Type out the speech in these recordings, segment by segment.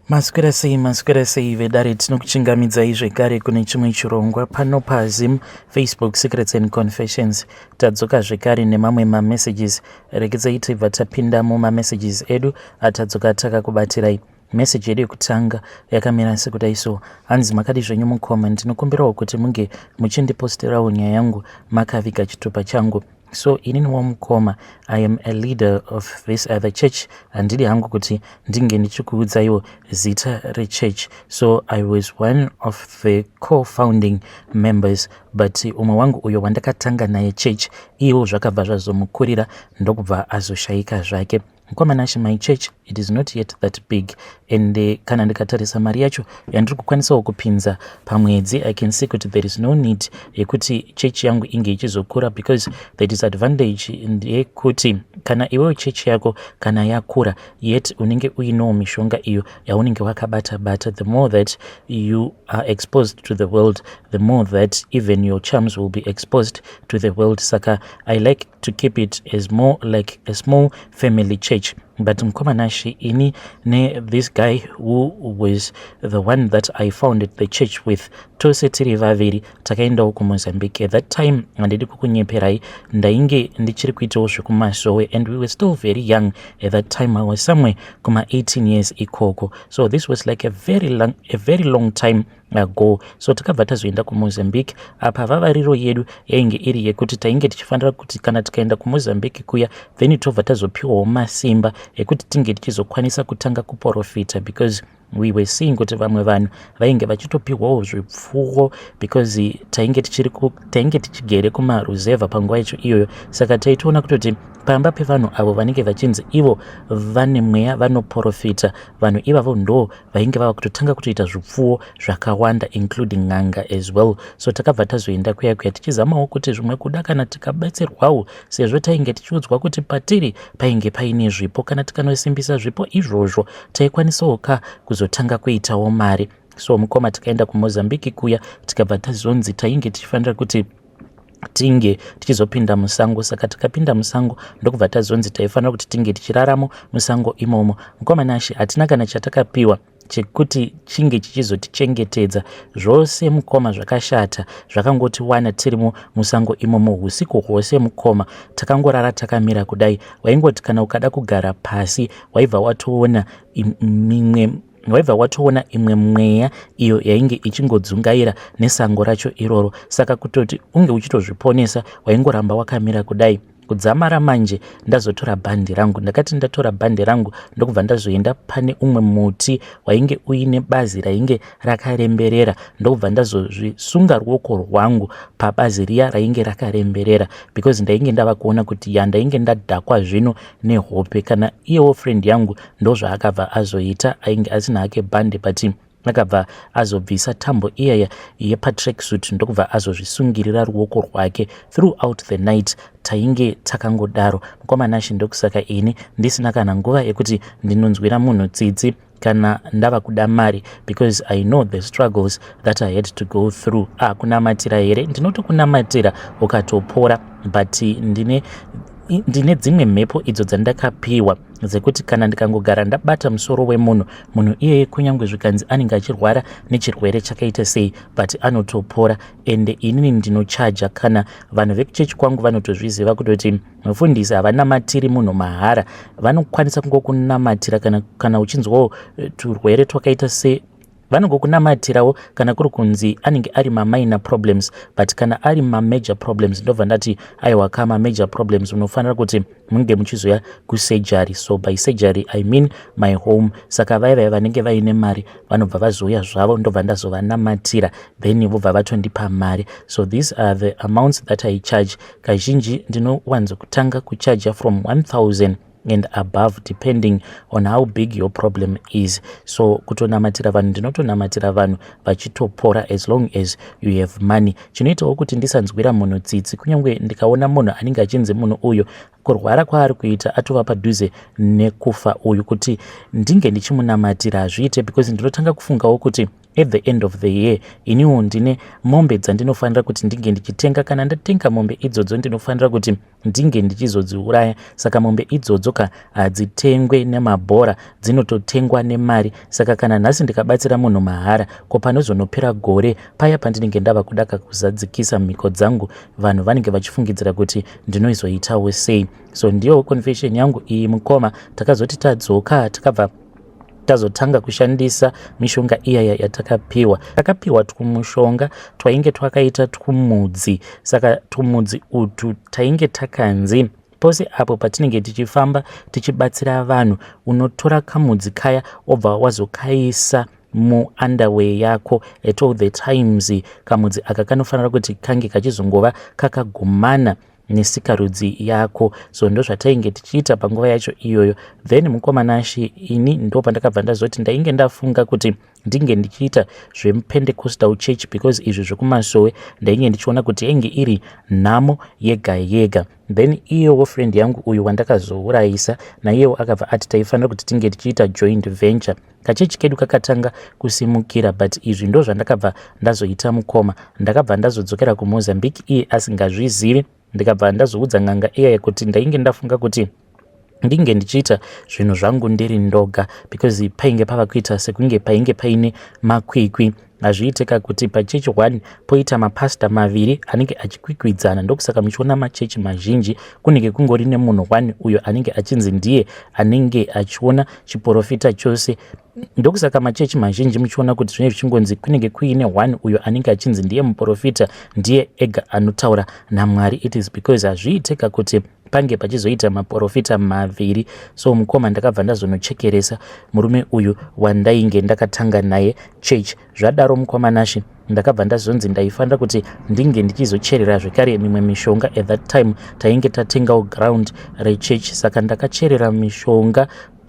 Maswera sei, maswera sei vedare, tinokuchingamidzai zvekare kune chimwe chirongwa pano paZim Facebook Secrets and Confessions. Tadzoka zvekare nemamwe mamessages. Regedzai tibva tapinda mumamessages edu atadzoka takakubatirai. Message yedu yekutanga yakamira sekudai so: hanzi, "Makadi zvenyu mukoma? Ndinokumbirawo kuti munge muchindiposterawo nyaya yangu makaviga chitupa changu. So inini womukoma, I am a leader of this other church. Handidi hangu kuti ndinge ndichikuudzaiwo zita rechurch. So I was one of the co-founding members, but umwe wangu uyo wandakatanga naye church, iwo zvakabva zvazomukurira, ndokubva azoshayika zvake. Mukoma Nashe, my church, it is not yet that big, and kana ndikatarisa mari yacho yandiri kukwanisawo kupinza pamwedzi, I can see kuti there is no need yekuti chechi yangu inge ichizokura, because the disadvantage ndeyekuti kana iwewo chechi yako kana yakura, yet unenge uinewo mishonga iyo yaunenge wakabata bata, the more that you are exposed to the world, the more that even your charms will be exposed to the world. Saka I like to keep it as more like a small family church. But mukoma Nashe, ini nethis guy who was the one that I founded the church with, tose tiri vaviri takaendawo kuMozambique. At that time, handidi kukunyeperai, ndainge ndichiri kuitawo zvekumasowe and we were still very young at that time. I was somewhere kuma-18 years ikoko, so this was like a very long time ago. So takabva tazoenda kuMozambique. Apa vavariro yedu yainge iri yekuti tainge tichifanira kuti kana tikaenda kuMozambique kuya, then tobva tazopiwawo masimba ekuti tinge tichizokwanisa kutanga kuprofita, because we were seeing kuti vamwe vanhu vainge vachitopiwawo zvipfuwo, because tainge tichigere kumaruzevha panguva yacho iyoyo. Saka taitoona kutoti pamba pevanhu avo vanenge vachinzi ivo vane mweya, vanoprofita, vanhu ivavo ndo vainge vava kutotanga kutoita zvipfuwo zvakawanda, including n'anga as well. So takabva tazoenda kuya kuya tichizamawo kuti zvimwe kuda kana tikabatsirwawo, sezvo tainge tichiudzwa kuti patiri painge paine zvipo, kana tikanosimbisa zvipo izvozvo, taikwanisawo ka kuzotanga kuitawo mari. So mukoma, tikaenda kuMozambique kuya, tikabva tazonzi tainge tichifanira kuti tinge tichizopinda musango. Saka tikapinda musango, ndokubva tazonzi taifanira kuti tinge tichiraramo musango imomo. Mukoma Nashe, hatina kana chatakapiwa chekuti chinge chichizotichengetedza. Zvose mukoma zvakashata zvakangotiwana tirimo musango imomo. Usiku hwose mukoma takangorara takamira kudai. Waingoti kana ukada kugara pasi, waibva watoona imwe mweya iyo yainge ichingodzungaira nesango racho iroro. Saka kutoti unge uchitozviponesa, waingoramba wakamira kudai. Kudzamara manje ndazotora bhandi rangu. Ndakati ndatora bhandi rangu, ndokubva ndazoenda pane umwe muti wainge uine bazi rainge rakaremberera, ndokubva ndazozvisunga ruoko rwangu pabazi riya rainge rakaremberera, because ndainge ndava kuona kuti ya, ndainge ndadhakwa zvino nehope. Kana iyewo friend yangu ndozvaakabva azoita. Ainge asina hake bhandi, but akabva azobvisa tambo iyaya yepatracksuit, ndokubva azozvisungirira ruoko rwake. Throughout the night tainge takangodaro. Mukoma Nashe, ndokusaka ini ndisina kana nguva yekuti ndinonzwira munhu tsitsi kana ndava kuda mari, because I know the struggles that I had to go through. Ah, kunamatira here, ndinotokunamatira ukatopora, but ndine dzimwe mhepo idzo dzandakapiwa dzekuti kana ndikangogara ndabata musoro wemunhu, munhu iyeye kunyange zvikanzi anenge achirwara nechirwere chakaita sei, but anotopora. Ende inini ndinochaja. Kana vanhu vekuchechi kwangu vanotozviziva kutoti mufundisi havanamatiri munhu mahara. Vanokwanisa kungokunamatira kana uchinzwawo turwere twakaita se, vanongokunamatirawo kana kuri kunzi anenge ari maminor problems, but kana ari mamajor problems, ndobva ndati aiwa ka, mamajor problems unofanira kuti munge muchizoya kusurgery. So by surgery I mean my home. Saka vai vai vanenge vaine mari vanobva vazouya zvavo, ndobva ndazovanamatira, then vobva vatondipa mari. So these are the amounts that I charge. Kazhinji ndinowanzokutanga kuchaja from 1000 and above, depending on how big your problem is. So kutonamatira vanhu, ndinotonamatira vanhu vachitopora, as long as you have money. Chinoitawo kuti ndisanzwira munhu tsitsi, kunyange ndikaona munhu anenge achinzi munhu uyu kurwara kwaari kuita atova padhuze nekufa uyu, kuti ndinge ndichimunamatira hazviite, because ndinotanga kufungawo kuti At the end of the year iniwo ndine mombe dzandinofanira kuti ndinge ndichitenga. Kana ndatenga mombe idzodzo, ndinofanira kuti ndinge ndichizodziuraya. Saka mombe idzodzo ka hadzitengwe nemabhora, dzinototengwa nemari. Saka kana nhasi ndikabatsira munhu mahara, ko panozonopera gore paya pandinenge ndava kuda kakuzadzikisa mhiko dzangu, vanhu vanenge vachifungidzira kuti ndinoizoitawo sei? So ndiyo confession yangu iyi, mukoma. Takazoti tadzoka, takabva tazotanga kushandisa mishonga iyaya yatakapiwa. Takapiwa twumushonga twainge twakaita twumudzi. Saka twumudzi utwu tainge takanzi pose apo patinenge tichifamba tichibatsira vanhu, unotora kamudzi kaya obva wazokaisa muunderwear yako at all the times. Kamudzi aka kanofanira kuti kange kachizongova kakagumana nesikarudzi yako. So ndozvatainge tichiita panguva yacho iyoyo. Then mukoma Nashi, ini ndo pandakabva ndazoti ndainge ndafunga kuti ndinge ndichiita zvePentecostal church, because izvi zvekumasowe ndainge ndichiona kuti yainge iri nhamo yega yega. Then iyewo friend yangu uyu wandakazourayisa, naiyewo akabva ati taifanira kuti tinge tichiita joint venture. Kachechi kedu kakatanga kusimukira, but izvi ndo zvandakabva ndazoita, mukoma. Ndakabva ndazodzokera kuMozambique iye asingazvizivi. Ndikabva ndazoudza n'anga iyaya kuti ndainge ndafunga kuti ndinge ndichiita zvinhu zvangu ndiri ndoga, because painge pava kuita sekunge painge paine makwikwi. Hazviiteka kuti pachechi 1 poita mapasta maviri anenge achikwikwidzana. Ndokusaka muchiona machechi mazhinji kunenge kungori nemunhu 1 uyo anenge achinzi ndiye anenge achiona chiprofita chose. Ndokusaka machechi mazhinji muchiona kuti zvinenge zvichingonzi kunenge kuine 1 uyo anenge achinzi ndiye muprofita, ndiye ega anotaura naMwari. It is because hazviiteka kuti pange pachizoita maprofita maviri. So mukoma, ndakabva ndazonochekeresa murume uyu wandainge ndakatanga naye church. Zvadaro, mukoma Nashi, ndakabva ndazonzi ndaifanira kuti ndinge ndichizocherera zvekare mimwe mishonga. At that time tainge tatengawo ground rechurch, saka ndakacherera mishonga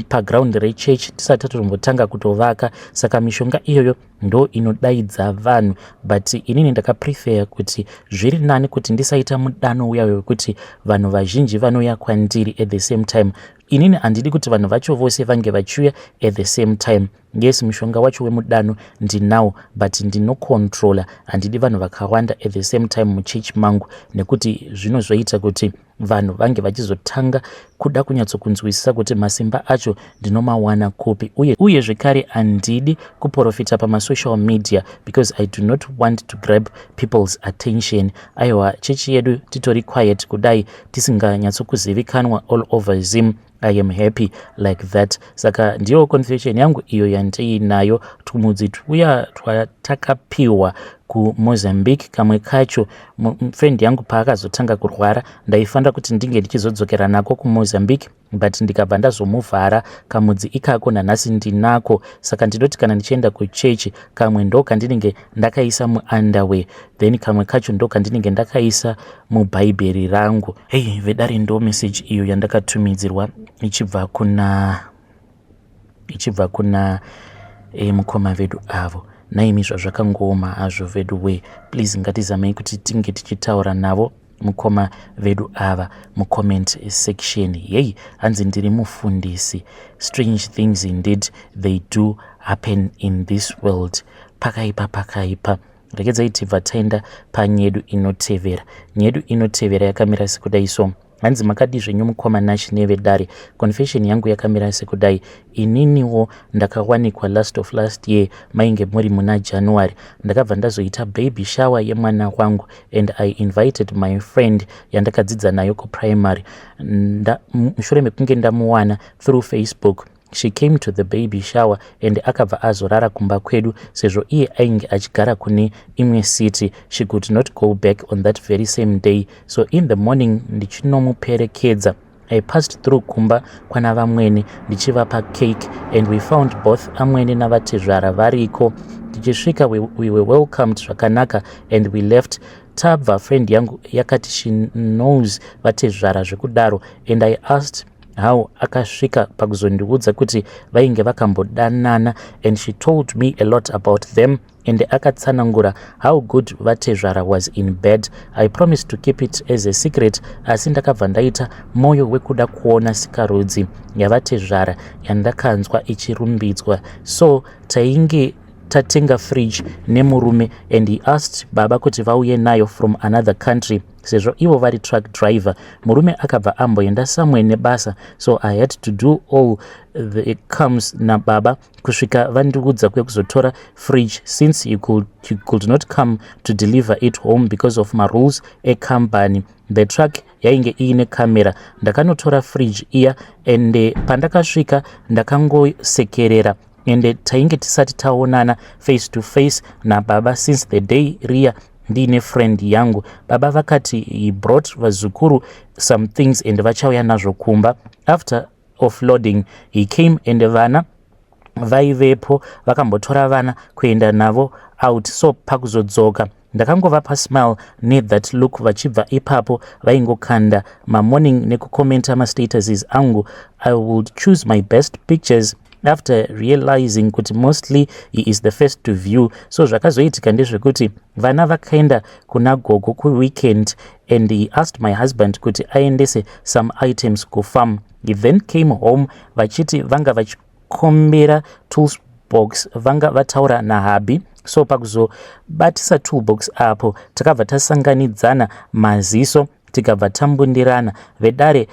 paground rechurch tisati tatombotanga kutovaka. Saka mishonga iyoyo ndo inodaidza vanhu, but inini ndakaprefer kuti zviri nani kuti ndisaita mudano uya wekuti vanhu vazhinji vanouya kwandiri at the same time. Inini handidi kuti vanhu vacho vose vange vachiuya at the same time. Yes, mushonga wacho wemudano ndinawo, but ndinocontrola. Handidi vanhu vakawanda at the same time muchechi mangu, nekuti zvinozoita kuti vanhu vange vachizotanga kuda kunyatsokunzwisisa kuti masimba acho ndinomawana kupi. Uye zvekare handidi kuprofita pamasocial media, because I do not want to grab people's attention. Aiwa, chechi yedu titori quiet kudai, tisinganyatsokuzivikanwa all over Zim. I am happy like that. Saka ndiyo confession yangu iyo yandiinayo. Twumudzi twuya twatakapiwa kuMozambique, kamwe kacho friend yangu paakazotanga kurwara, ndaifanira kuti ndinge ndichizodzokera nako kuMozambique, but ndikabva ndazomuvhara kamudzi ikako. Nanhasi ndinako. Saka ndinoti kana ndichienda kuchechi, kamwe ndo kandinenge ndakaisa muunderwear, then kamwe kacho ndo kandinenge ndakaisa mubhaibheri rangu. Hei vedare, ndo message iyo yandakatumidzirwa ichibva kuna mukoma vedu avo. Naimi, zvazvakangooma hazvo vedu we. Please, ngatizamei kuti tinge tichitaura navo mukoma vedu ava mucomment section. Yei, hanzi ndiri mufundisi. Strange things indeed, they do happen in this world. Pakaipa, pakaipa. Regedzai tibva taenda panyedu inotevera. Nyedu inotevera yakamira sekudai. So hanzi, "Makadi zvenyu mukoma Nashi nevedare? Confession yangu yakamira sekudai. Ininiwo ndakawanikwa last of last year, mainge muri muna January. Ndakabva ndazoita baby shower yemwana wangu and I invited my friend yandakadzidza nayo kuprimary. Mushure mekunge ndamuwana through Facebook, she came to the baby shower and akabva azorara kumba kwedu. Sezvo iye ainge achigara kune imwe city, she could not go back on that very same day. So in the morning ndichinomuperekedza, I passed through kumba kwana vamwene ndichivapa cake, and we found both amwene navatezvara variko. Tichisvika, we were welcomed zvakanaka and we left. Tabva, friend yangu yakati she knows vatezvara zvekudaro, and I asked how akasvika pakuzondiudza kuti vainge vakambodanana, and she told me a lot about them and akatsanangura how good vatezvara was in bed. I promised to keep it as a secret, asi ndakabva ndaita mwoyo wekuda kuona sikarudzi yavatezvara yandakanzwa ichirumbidzwa. So tainge Tatenga fridge nemurume and he asked baba kuti vauye nayo from another country sezvo ivo vari truck driver. Murume akabva amboenda somewhere nebasa, so I had to do all the comes nababa kusvika vandiudza kwekuzotora fridge since he could not come to deliver it home because of marules ecompany. The truck yainge iine camera. Ndakanotora fridge iya ende pandakasvika ndakangosekerera, ende tainge tisati taonana face to face nababa since the day riya ndiine friend yangu. Baba vakati he brought vazukuru some things and vachauya nazvo kumba. After offloading he came and vana vaivepo. Vakambotora vana kuenda navo out, so pakuzodzoka ndakangovapa smile nethat look. Vachibva ipapo vaingokanda mamorning nekukomenta mastatuses angu. I would choose my best pictures after realizing kuti mostly he is the first to view. So zvakazoitika ndezvekuti vana vakaenda kuna gogo kuweekend and he asked my husband kuti aendese some items kufarm. He then came home vachiti vanga vachikombera toolbox, vanga vataura nahubby. So pakuzobatisa toolbox apo takabva tasanganidzana maziso, tikabva tambundirana. Vedare,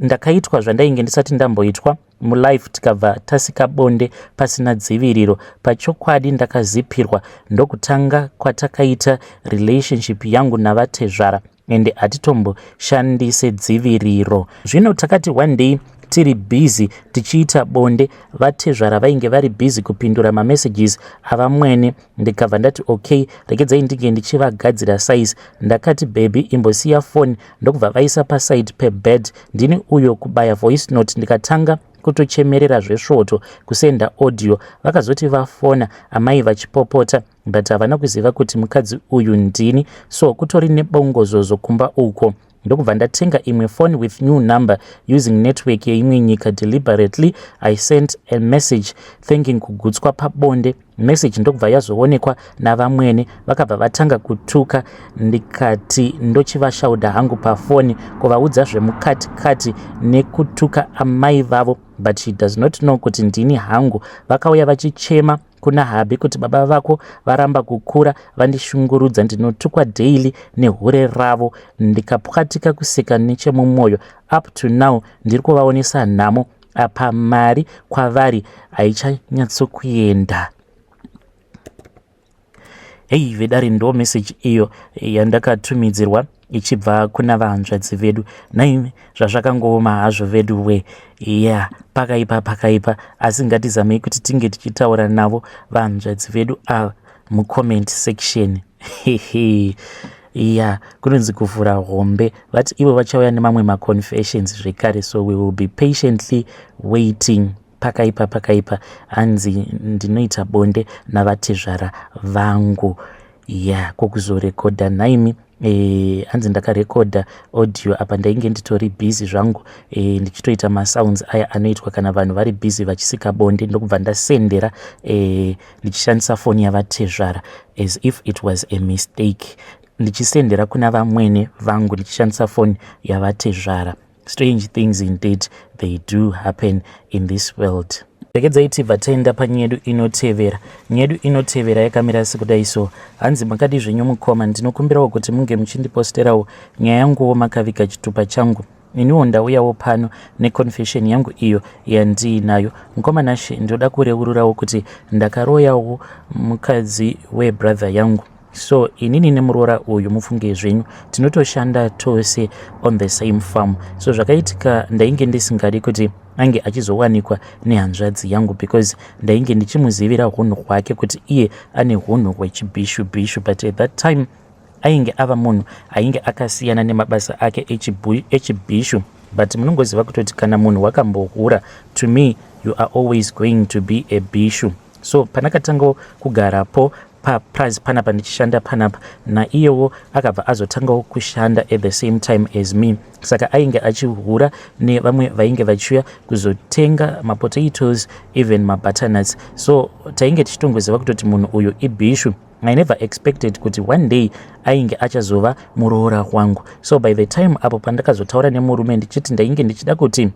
ndakaitwa zvandainge ndisati ndamboitwa mulife. Tikabva tasika bonde pasina dziviriro. Pachokwadi ndakazipirwa. Ndokutanga kwatakaita relationship yangu navatezvara ende hatitomboshandise dziviriro. Zvino takati one day tiri busy tichiita bonde, vatezvara vainge vari busy kupindura mamessages avamwene. Ndikabva ndati, "Okay, regedzai ndinge ndichivagadzira size." Ndakati, "Baby, imbosiya foni." Ndokubva vaisa paside pebed. Ndini uyo kubaya voice note, ndikatanga kutochemerera zvesvoto, kusenda audio. Vakazoti vafona amai vachipopota, but havana kuziva kuti mukadzi uyu ndini. So kutori nebongozozo kumba uko. Ndokubva ndatenga imwe phone with new number using network yeimwe nyika. Deliberately I sent a message thinking kugutswa pabonde. Message ndokubva yazoonekwa navamwene. Vakabva vatanga kutuka. Ndikati ndochivashaudha hangu pafoni kuvaudza zvemukati kati nekutuka amai vavo, but she does not know kuti ndini hangu. Vakauya vachichema kuna hubby kuti baba vako varamba kukura, vandishungurudza, ndinotukwa daily nehure ravo. Ndikapwatika kuseka nechemumwoyo. Up to now ndiri kuvaonesa nhamo. Apa mari kwavari haichanyatsokuenda. Hei vedare, ndo meseji iyo yandakatumidzirwa ichibva kuna vahanzvadzi vedu. Naimi, zvazvakangooma hazvo vedu we. Ya, pakaipa, pakaipa, asi ngatizamei kuti tinge tichitaura navo vahanzvadzi vedu ava mucomment section. Ya, kunonzi kuvhura hombe. Vati ivo vachauya nemamwe maconfessions zvekare, so we will be patiently waiting. Pakaipa, pakaipa. Hanzi ndinoita bonde navatezvara vangu. Ya, kwokuzorekodha nhaimi? Hanzi ndakarekodha audio. Apa ndainge nditori busy zvangu, ndichitoita masounds aya anoitwa kana vanhu vari busy vachisika bonde. Ndokubva ndasendera ndichishandisa foni yavatezvara as if it was a mistake, ndichisendera kuna vamwene vangu ndichishandisa foni yavatezvara. Strange things indeed, they do happen in this world. Regedzai tibva taenda panyaya yedu inotevera. Nyaya yedu inotevera yakamira sekudai. So hanzi, "Makadi zvenyu mukoma? Ndinokumbirawo kuti munge muchindiposterawo nyaya yanguwo makaviga chitupa changu. Iniwo ndauyawo pano neconfession yangu iyo yandiinayo. Mukoma Nashe, ndinoda kureururawo kuti ndakaroyawo mukadzi webrother yangu. So inini nemuroora uyu, mufunge zvenyu, tinotoshanda tose on the same farm. So zvakaitika, ndainge ndisingadi kuti ange achizowanikwa nehanzvadzi yangu because ndainge ndichimuzivira unhu hwake kuti iye ane unhu hwechibhishu bhishu. But at that time ainge ava munhu ainge akasiyana nemabasa ake echibhishu. But munongoziva kutoti kana munhu wakambohura, to me you are always going to be a bishu. So pandakatangawo kugarapo papurazi panapa, ndichishanda panapa naiyewo, akabva azotangawo kushanda at the same time as me. Saka ainge achihura nevamwe vainge vachiuya kuzotenga mapotatoes, even mabutternuts. So tainge tichitongoziva kutoti munhu uyu ibhishu. I never expected kuti one day ainge achazova muroora wangu. So by the time apo pandakazotaura nemurume ndichiti ndainge ndichida kuti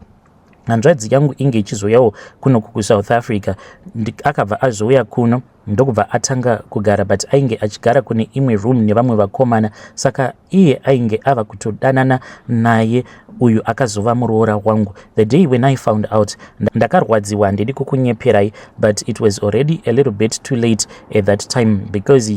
Hanzvadzi yangu inge ichizouyawo kuno kuSouth Africa. Akabva azouya kuno, ndokubva atanga kugara, but ainge achigara kune imwe room nevamwe vakomana. Saka iye ainge ava kutodanana naye uyu akazova muroora wangu. The day when I found out, ndakarwadziwa, handidi kukunyeperai, but it was already a little bit too late at that time because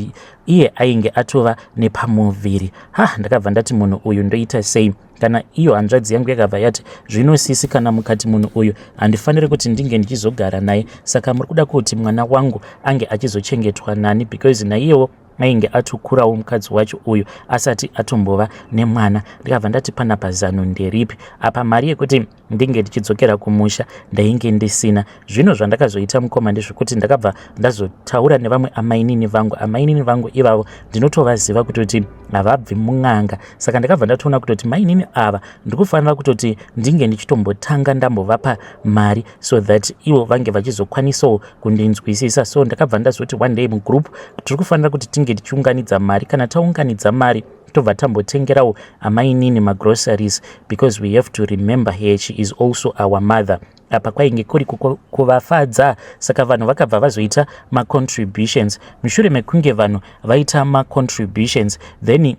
iye ainge atova nepamuviri. Ha, ndakabva ndati, "Munhu uyu ndoita sei?" Kana iyo hanzvadzi yangu yakabva yati, "Zvinosisi, kana mukati munhu uyu handifaniri kuti ndinge ndichizogara naye, saka muri kuda kuti mwana wangu ange achizochengetwa nani?" Because naiyewo ainge atokurawo mukadzi wacho uyu asati atombova nemwana. Ndikabva ndati, "Panapa zano nderipi?" Apa mari yekuti ndinge ndichidzokera kumusha ndainge ndisina. Zvino zvandakazoita, mukoma, ndezvekuti ndakabva ndazotaura nevamwe amainini vangu. Amainini vangu ivavo ndinotovaziva kutoti havabvi mun'anga. Saka ndakabva ndatoona kutoti mainini ava ndikufanira kutoti ndinge ndichitombotanga ndambovapa mari so that ivo vange vachizokwanisawo kundinzwisisa. So ndakabva ndazoti one day mugroup, tiri kufanira kuti tinge tichiunganidza mari. Kana taunganidza mari, tobva tambotengerawo amainini magroceries because we have to remember her, she is also our mother. Apa kwainge kuri kuvafadza. Saka vanhu vakabva vazoita macontributions. Mushure mekunge vanhu vaita macontributions, then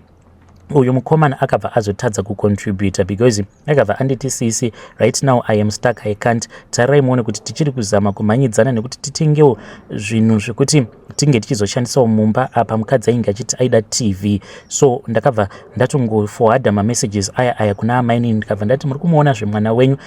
uyu mukomana akabva azotadza kucontributa because akabva anditi, "Sisi, right now I am stuck, I can't. Tarirai muone kuti tichiri kuzama kumhanyidzana nekuti titengewo zvinhu zvekuti tinge tichizoshandisawo mumba." Apa mukadzi ainge achiti aida TV. So ndakabva ndatongoforwarda mamessages aya aya kuna amainini. Ndikabva ndati, "Muri kumuona zvemwana wenyu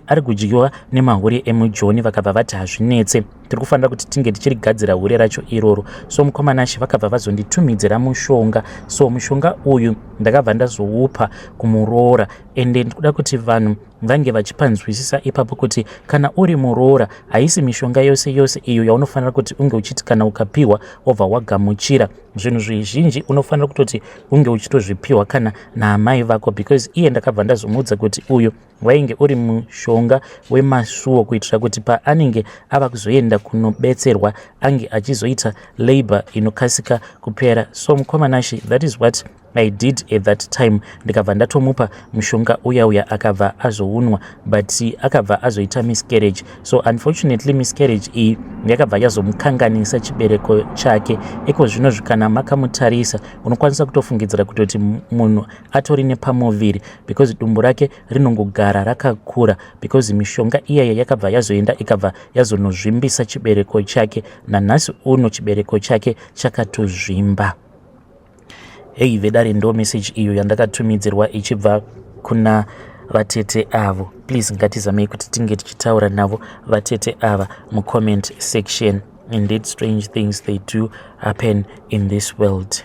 ari kudyiwa nemahuri emujoni." Vakabva vati, "Hazvinetse, tiri kufanira kuti tinge tichirigadzira hure racho iroro." So mukomanashe vakabva vazonditumidzira mushonga. So mushonga uyu ndakabva ndazoupa kumuroora. Ende ndikuda kuti vanhu vange vachipanzwisisa ipapo kuti kana uri muroora, haisi mishonga yose yose iyo yaunofanira kuti unge uchiti kana ukapiwa wobva wagamuchira. Zvinhu zvizhinji unofanira kutoti unge uchitozvipiwa kana naamai vako, because iye ndakabva ndazomuudza kuti uyu wainge uri mushonga wemasuo kuitira kuti paanenge ava kuzoenda kunobetserwa ange achizoita labour inokasika kupera. So mukomanashi, that is what I did at that time. Ndikabva ndatomupa mushonga uya uya, akabva azounwa, but akabva azoita miscarriage. So unfortunately, miscarriage iyi yakabva yazomukanganisa chibereko chake. Iko zvino kana makamutarisa, unokwanisa kutofungidzira kutoti munhu atori nepamuviri because dumbu rake rinongogara rakakura, because mishonga iyaya yakabva yazoenda ikabva yazonozvimbisa chibereko chake. Nanhasi uno chibereko chake chakatozvimba. Hei vedare, ndo message iyo yandakatumidzirwa ichibva kuna vatete avo. Please, ngatizamei kuti tinge tichitaura navo vatete ava mucomment section. Indeed, strange things, they do happen in this world.